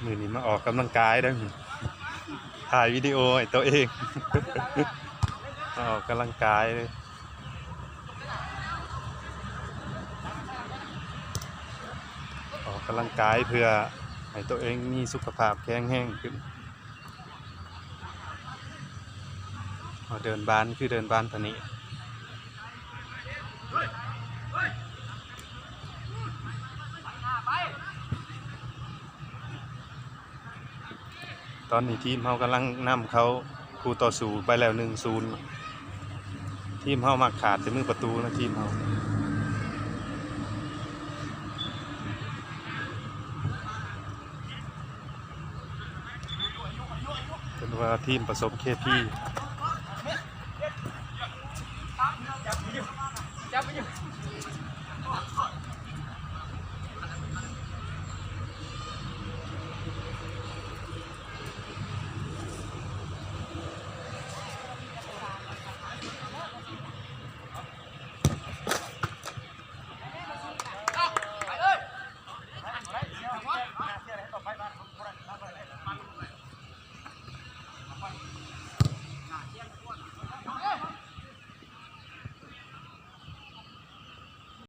ມື້ນີ້ມາອອກກຳລັງກາຍເດີ້ ຖ່າຍວິດີໂອໃຫ້ໂຕເອງ ມາອອກກຳລັງກາຍເດີ້ ອອກກຳລັງກາຍເພື່ອໃຫ້ໂຕເອງມີສຸຂະພາບແຂງແຮງຂຶ້ນ. ເຮົາເດີນບ້ານຄືເດີນບ້ານທະເນດ. ຕອນນີ້ທີມເຮົາກຳລັງນຳເຂົ້າຄູ່ຕໍ່ສູ້ໄປແລ້ວ ໜຶ່ງສູນ. ທີມເຮົາມັກຂາດແຕ່ມືປະຕູນະ ທີມເຮົາ. ເພິ່ນວ່າທີມປະສົມເຄພີ